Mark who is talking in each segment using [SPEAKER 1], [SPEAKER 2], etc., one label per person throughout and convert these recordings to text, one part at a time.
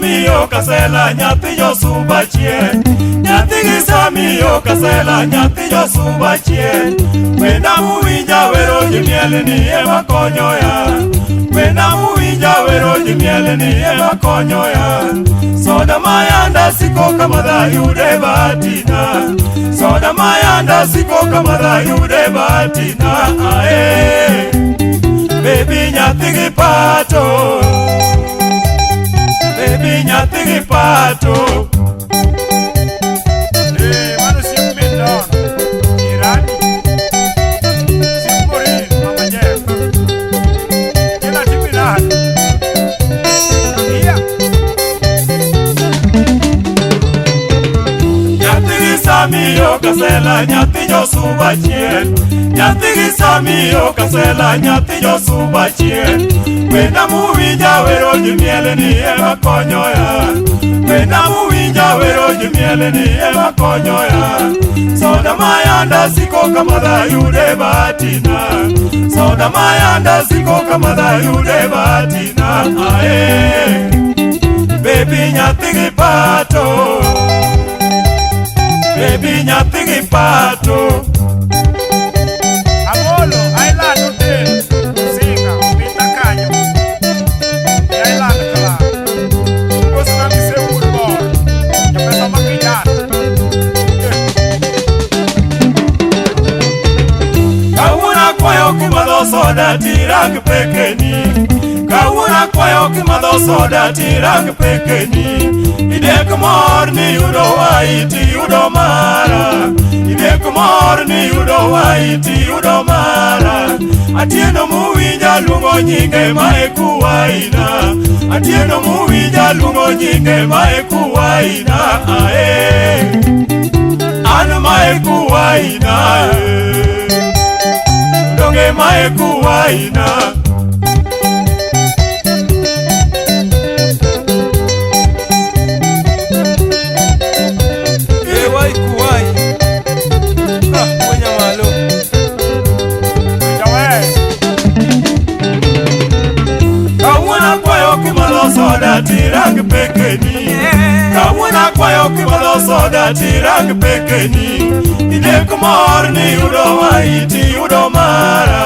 [SPEAKER 1] Samiyo Kasela nyathi josuba chien. Nyathi gi Samiyo Kasela nyathi josuba chien. Wenda muwinja wero ji miel ni ema konyo ya. Wenda muwinja wero ji miel ni ema konyo ya. Soda mayanda siko kama yude batina. Soda mayanda siko kama yude batina. Ae. Baby nyathi gi pato. Baby nyathi gi pato.
[SPEAKER 2] Eh, mano osiep min Don. Jirani. Osiep Maureen, Mama Jeff. Kila timi nade? Iya.
[SPEAKER 1] Nyathi gi Samiyo Kasela nyathi josuba chien. Nyathi gi Samiyo Kasela nyathi josuba chien. Wenda muwinja wero ji miel ni ema konyo ya. Wenda muwinja wero ji miel ni ema konyo ya. Soda mayanda siko kama yude batina. Soda mayanda siko kama yude batina. Ae. Baby nyathi gi pato. Baby nyathi gi pato.
[SPEAKER 2] Amolo, Island Hotel, Singa, Pita kanyo. Island Club. Osna mise wuod bor. Japesa ma kijana. Eh,
[SPEAKER 1] Kawuono akwayo kimadho soda tirang pekeni. Kawuono akwayo kimadho soda tirang pekeni. Idek mor ni yudo wai tiyudo mara. Idek mor ni yudo wai tiyudo mara. Atieno muwinja luongo nyinge mae kuwaina. Atieno muwinja luongo nyinge mae kuwaina. Ae. An mae kuwaina. Donge mae kuwaina.
[SPEAKER 3] E wai kuwai. Ah, wenya malo.
[SPEAKER 2] winja wer.
[SPEAKER 1] Kawuono akwayo kimadho soda tirang pekeni. Kawuono akwayo kimadho soda tirang pekeni. Idek mor ni yudo wai tiyudo mara.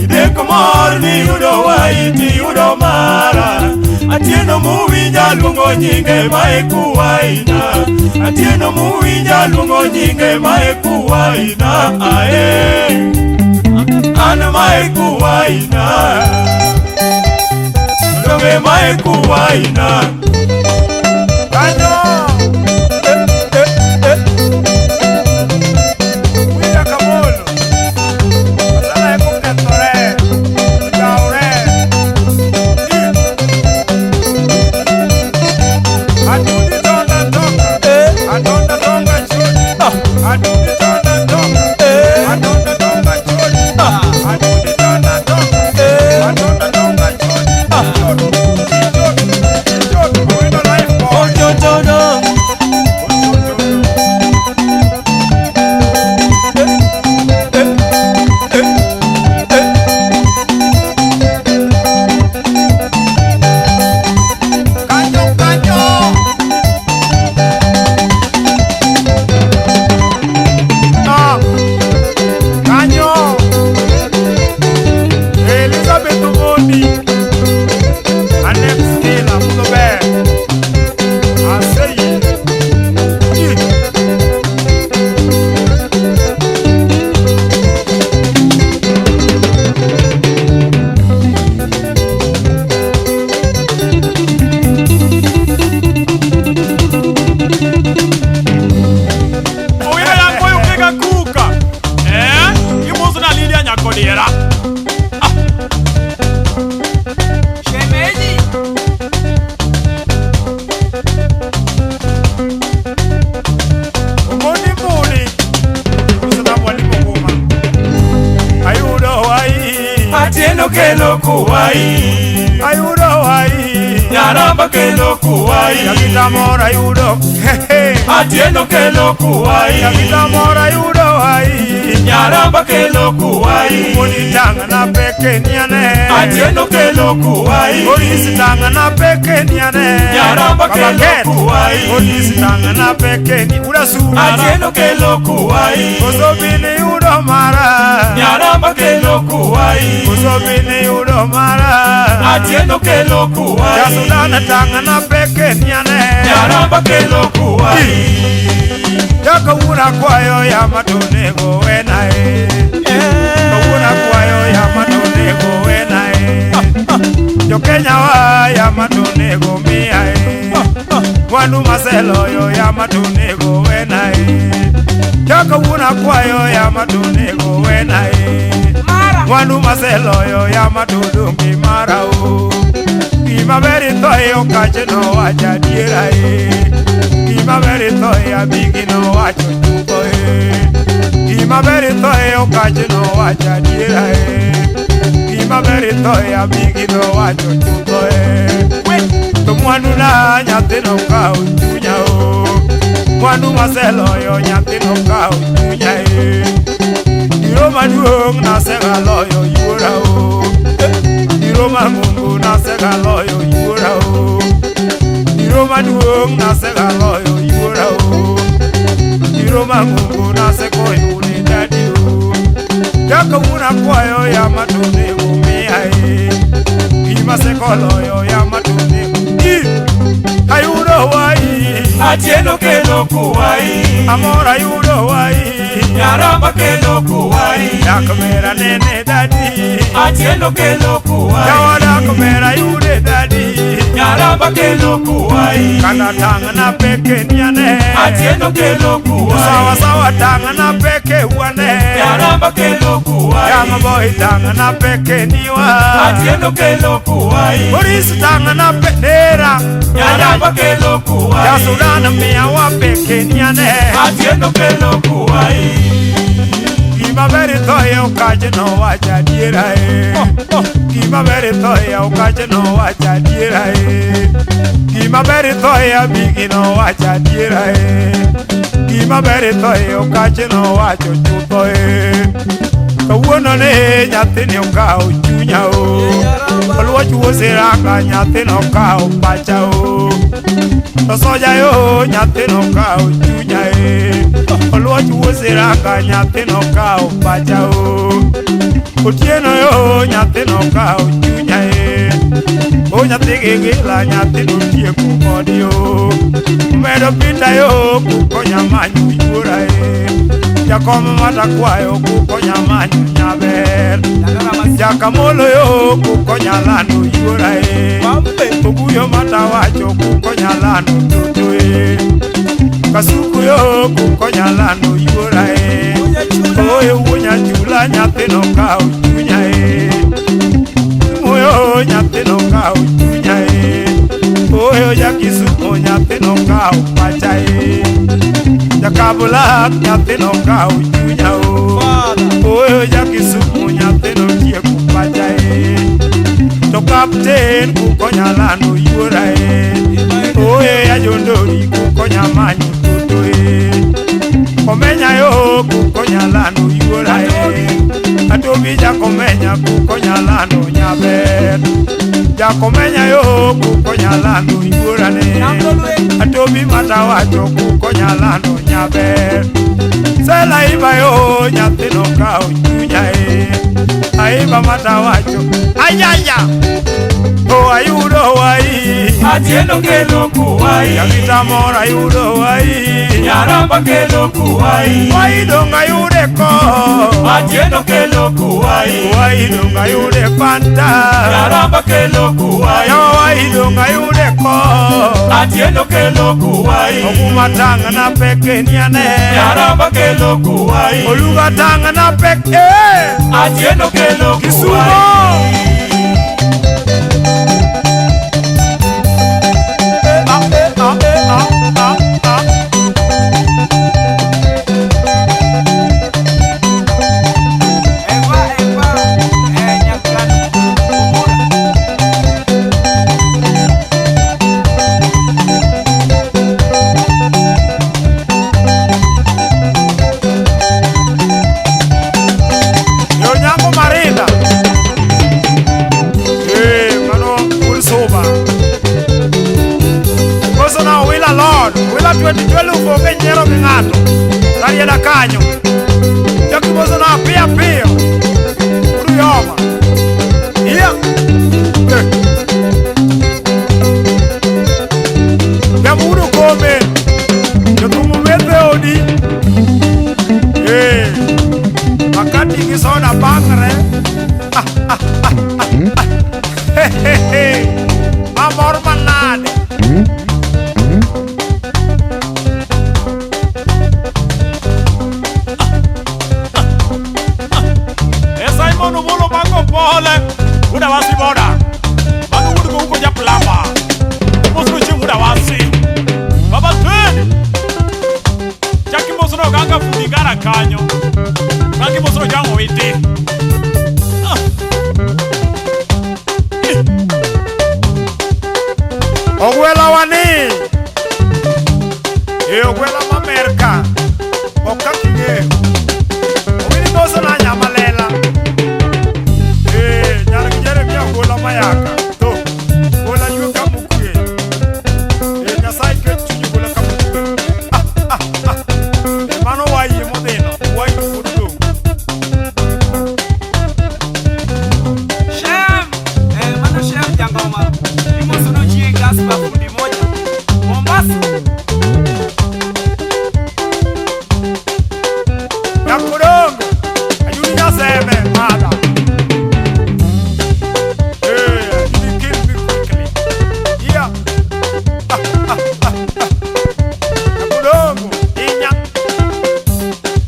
[SPEAKER 1] Idek mor ni yudo wai tiyudo mara. Atieno muwinja luongo nyinge mae kuwaina. Atieno muwinja luongo nyinge mae kuwaina. Ae. An mae kuwaina. Donge mae kuwaina.
[SPEAKER 2] Kanyo. Winja Kamolo. Asala eko kethore. Ojawore. Ih. Adundi tonda tonga. Adonda tonga choni. Adundi tonda tonga. Adonda tonga choni. Adundi tonda tonga. Adonda tonga choni. Choni. Choni. Choni. Owino life boy.
[SPEAKER 3] Ochochono.
[SPEAKER 2] Kanyo kanyo. Ah. Kanyo. Elizabeth Omondi. Annex Stella Muzobe. Aseyi. Ih.
[SPEAKER 1] Owino yango ukega kuka. Eh? Imuso na Lydia nyakodiera.
[SPEAKER 3] Shemeji.
[SPEAKER 2] Omondi Mbuli. Usana mwalimu Nguma. Ayudo wai.
[SPEAKER 1] Atieno kelo kuwai.
[SPEAKER 2] Ayudo wai.
[SPEAKER 1] Nyaramba kelo kuwai.
[SPEAKER 2] Jakita moro ayudo. Hehe.
[SPEAKER 1] Atieno kelo kuwai.
[SPEAKER 2] Jakita mora yudo wai.
[SPEAKER 1] Nyaramba kelo kuwai.
[SPEAKER 2] Moni tanga na peke niane.
[SPEAKER 1] Atieno kelo kuwai.
[SPEAKER 2] Polisi tanga na peke niane.
[SPEAKER 1] Nyaramba kelo kuwai.
[SPEAKER 2] Polisi tanga na peke ni urasu.
[SPEAKER 1] Atieno kelo kuwai.
[SPEAKER 2] Kosobini yudo mara.
[SPEAKER 1] Nyaramba kelo kuwai.
[SPEAKER 2] Kosobini yudo mara.
[SPEAKER 1] Atieno kelo kuwai.
[SPEAKER 2] Jasudana tanga na peke niane.
[SPEAKER 1] Nyaramba kelo kuwai.
[SPEAKER 2] Jakawuna kwayo ya matonego wenae. Kawuna kwayo ya matonego wenae. Jokenya wa ya matonego miae. Mwandu maseloyo ya matonego wenae. Jakawuna kwayo ya matonego wenae. Mwandu maseloyo ya matodongi marao. Gima ber ithoyo kache nowacho adiera e. Gima ber ithoyo abigi nowacho chutho e. Gima ber ithoyo kache nowacho adiera e. Gima ber ithoyo abigi nowacho chutho e. To mwandu na nyathi nokawo chunya o. Mwandu maseloyo nyathi nokawo chunya e. Diro maduong' nasegaloyo yuora o. Diro mang'ongo nasegaloyo yuora o. Diro maduong' nasegaloyo yuora o. Diro mang'ongo nasegoyo ne dadi o. Jakawuon akwayo ya matonego miya e. Gima asekoloyo ya matonego i. Ayudo wai.
[SPEAKER 1] Atieno kelo kuwai.
[SPEAKER 2] Amor ayudo wai.
[SPEAKER 1] Nyaramba kelo kuwai.
[SPEAKER 2] Dak mera nene dadi.
[SPEAKER 1] Atieno kelo kuwai.
[SPEAKER 2] Jawa dak mera yude dadi.
[SPEAKER 1] Nyaramba kelo kuwai.
[SPEAKER 2] Kanda tanga na peke niane.
[SPEAKER 1] Atieno kelo kuwai.
[SPEAKER 2] Sawa sawa tanga na peke wane.
[SPEAKER 1] Nyaramba kelo kuwai.
[SPEAKER 2] Yama boy tanga na peke niwa.
[SPEAKER 1] Atieno kelo kuwai.
[SPEAKER 2] Boris tanga na peke nera.
[SPEAKER 1] Nyaramba kelo kuwai.
[SPEAKER 2] Jasudana mia wa peke niane.
[SPEAKER 1] Atieno kelo kuwai.
[SPEAKER 2] Gima ber ithoyo okache nowacho adiera e. Gima ber ithoyo okache nowacho adiera e. Gima ber ithoyo abigi nowacho adiera e. Gima ber ithoyo okache nowacho chutho e. Kawuono ne nyathini okawo chunya o. Oluoch wuosiraka nyathino okawo pacha o. To soja yo nyathino okawo chunya e. Oluoch wuosiraka nyathino okawo pacha o. Otieno yo nyathino okawo chunya e. O nyathi gigila nyathino tieko kodi o. Omedo Pita yo kukonya manyo yuora e. Jakom matakwayo kukonya manyo nyaber. Jakamolo yo kukonya lando yuora e. Oguyo matawacho kukonya lando toto e. Kasuku yo kukonya lando yuora e. Oyo wuonya chula nyathino kawo chunya e. Moyo nyathino kawo chunya e. Oyo jakisumo nyathino kawo pacha e. Jakabulak nyathino kawo chunya o. Oyo jakisumo nyathino tieko pacha e. To kapten kukonya lando yuora e. Oyo ya jondori kukonya manyo toto e. Komenya yo kukonya lando yuora e. Atobi jakomenya kukonya lando nyaber. Jakomenya yo kukonya lando yuora ne. Atobi matawacho kukonya lando nyaber. Sela iba yo nyathino kawo chunya e. Aiba matawacho ayaya. O ayudo wai.
[SPEAKER 1] Atieno kelo kuwai.
[SPEAKER 2] Jakita mora ayudo wai.
[SPEAKER 1] Nyaramba kelo kuwai.
[SPEAKER 2] Wai donga yude ko.
[SPEAKER 1] Atieno kelo kuwai.
[SPEAKER 2] Wai donga yude panta.
[SPEAKER 1] Nyaramba kelo kuwai.
[SPEAKER 2] Yo wai donga yude ko.
[SPEAKER 1] Atieno kelo kuwai.
[SPEAKER 2] Oguma tanga na peke niane.
[SPEAKER 1] Nyaramba kelo kuwai.
[SPEAKER 2] Oluga tanga na peke.
[SPEAKER 1] Atieno kelo kuwai.
[SPEAKER 2] Kisumo. Thum onge nyiero gi ng'ato. Rarieda kanyo. Jakimoso na piyo piyo. Uruyoma. Iya. Jamudo kome. Jothum metho e odi. Makati gi soda bang're. Amor manade.
[SPEAKER 1] E Simon Omolo mako pole. Wuda wasi boda. Mano wuod go uko japlamba. Mosro chieng' wuda wasi. Baba twende. Chaki mosro ganga fundi gara kanyo. Rangi mosro jango witi.
[SPEAKER 2] Ogwela wani. E ogwela mamerka. Ok kaka ing'eyo. Owini moso na nyamalela. Nyar gi Jeremia ogola mayaka. To ogola ywe kamukwe. Nyasaye ket chuny ogola kamukwe. Mano wayie modhino. Wayie pod odong'.
[SPEAKER 3] Shem, mano Shem jangoma. Imoso no chieng' Gaspar fundi moja. Mombasa.
[SPEAKER 2] Nyakodongo. Ayudi nyaseme madha. You kill me quickly. Yeah. Nyakodongo. Inya.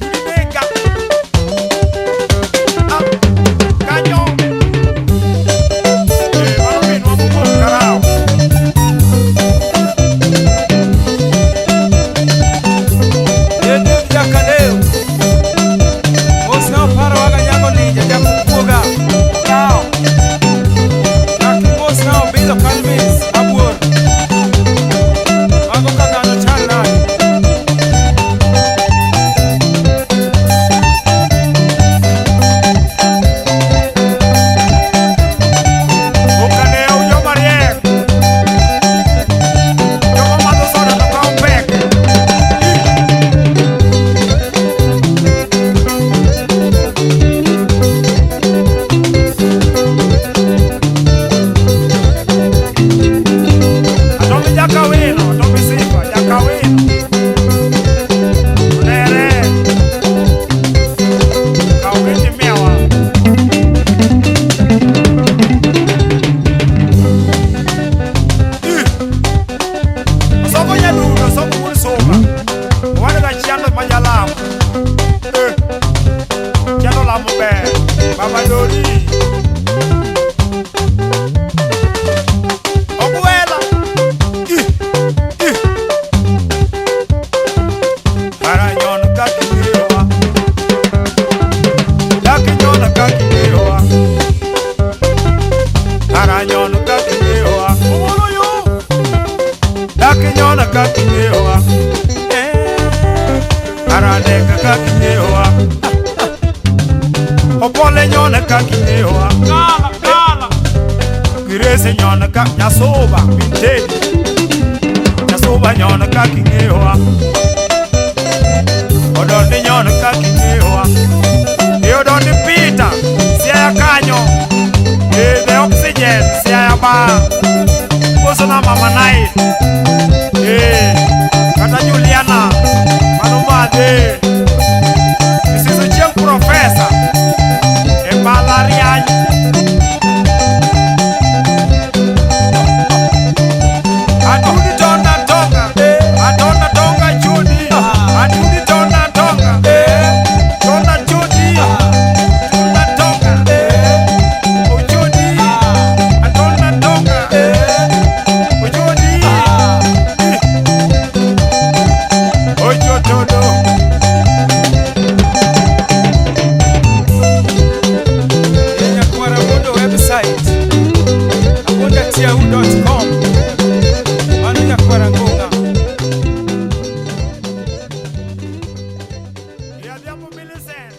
[SPEAKER 2] Yudi nega. Kanyo. Mano minwa mowuok Karao.
[SPEAKER 3] Yedek Jakadeo. Mosna oparo waga nyako ninja jakukuoga. Kao. Chak mosna obilo Calvins Abuor. Mago ka ng'ano chal nade?
[SPEAKER 2] Okanew joma riek. Joma madho soda to kawo pek. Atombi jakawino, atombi sifa, jakawino. Onere. Kaw giti miyawa. Osoko nyadundo, osoko wuod suma. Owadwa chiando ma jalamo. Chiando lamo ber. Baba Doli. Ogwela. Aranyon kaka ing'eyowa. Dak inyona kaka ing'eyowa. Aranyon kaka ing'eyowa.
[SPEAKER 1] Omolo yo.
[SPEAKER 2] Dak inyona kaka ing'eyowa. Araneka kaka ing'eyowa. Opole nyona kaka ing'eyowa.
[SPEAKER 1] Kala kala.
[SPEAKER 2] Girese nyona kaka Nyasuba mintedi. Nyasuba nyona kaka ing'eyowa. Odondi nyona kaka ing'eyowa. E odondi Peter, Siaya kanyo. E the oxygen, Siaya bar. Koso na mama night. Kata Juliana, mano madhe. Mrs. Ochieng' Professor. E mbalariany. Atudi tona tonga, atona tonga chudi, atudi tona tonga, tona chudi, tona tonga, ochudi, atona tonga, ochudi, ochotodo.
[SPEAKER 3] Nyakwara Wuondo website awuondatiahu.com. Mano nyakwara Ngunga.
[SPEAKER 2] Adhiambo Millicent.